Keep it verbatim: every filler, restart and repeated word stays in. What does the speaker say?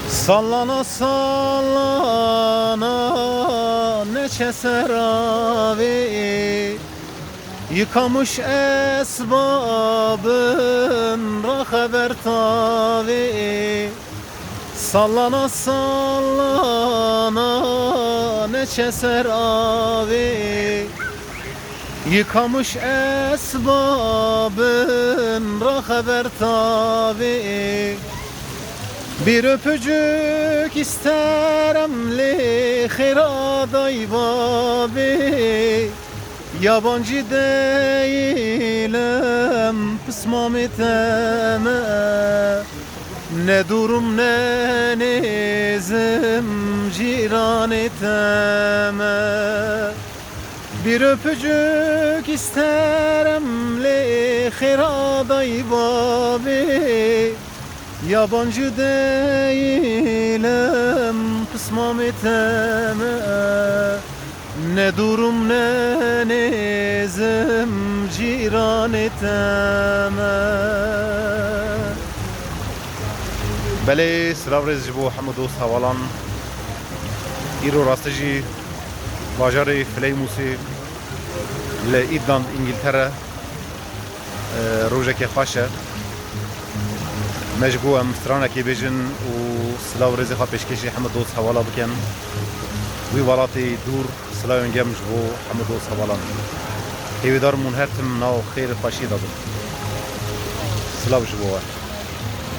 Sallana sallana neçe ser avê, yi Kamuş esbabin ra xeber tavê. Sallana sallana neçe ser avê, yi Kamuş esbabin ra xeber tavê. Bir öpücük isterim lê xêra day babê. Yabancı değilim, pismamê te me. Ne durum ne nêzim, cîranê te me. Bir öpücük isterim lê xêra day babê. Yabancı değilim, pismamê te me. Ne durum ne nêzim, cîranê te me. Belê, silav rêz ji bo hemû dost hevalan. Îro rastî jî bajarê Fleymûsê li Îdland, Îngiltere, e, rojekê xweş e. Me ji bo em stranekê bêjin û silav rêzê xwe pêşkêşî hemû dost hevala bikin. Wî welatê dûr, silavên germ ji bo hemû dost hevalan. Hêvîdar im hûn her tim nav xêr û xweşiyê de bin. Silav ji bo we.